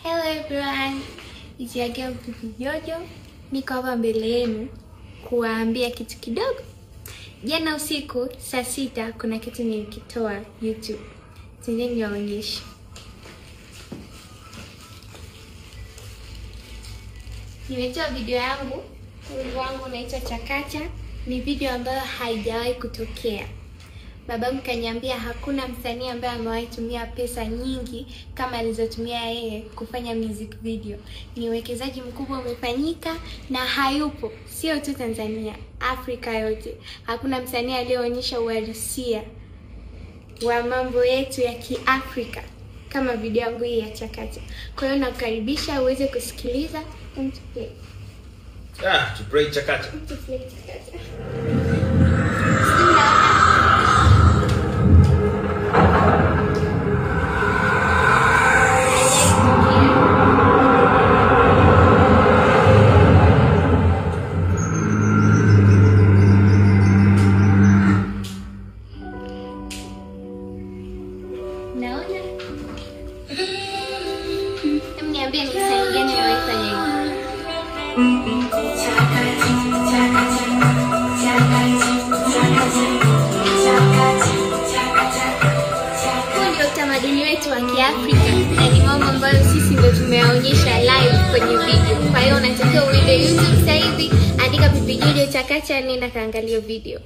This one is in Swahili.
Hello everyone, it's your girl Pipi Jojo. Niko hapa mbele yenu kuwaambia kitu kidogo. Jana usiku saa 6 kuna kitu nilikitoa YouTube. Sije niwaonyeshe. Nimetoa video yangu, wimbo wangu unaitwa Chakacha. Ni video ambayo haijawahi kutokea. Babangu kaniambia hakuna msanii ambaye amewahi tumia pesa nyingi kama alizotumia yeye kufanya music video. Ni uwekezaji mkubwa umefanyika na hayupo, sio tu Tanzania, Afrika yote. Hakuna msanii aliyeonyesha uhalisia wa mambo yetu ya Kiafrika kama video yangu hii ya Chakacha. Kwa hiyo nakukaribisha uweze kusikiliza and to play. To play Chakacha. To play Chakacha. Naona. Niambie ni msanii gani amewahi fanya hivi? Huu ndio utamaduni wetu wa Kiafrika na ni mambo ambayo sisi ndio tumeyaonyesha live kwenye video. Kwa hiyo unatakiwa uende YouTube sasa hivi, andika Pipi Jojo Chakacha, nenda kaangalia video.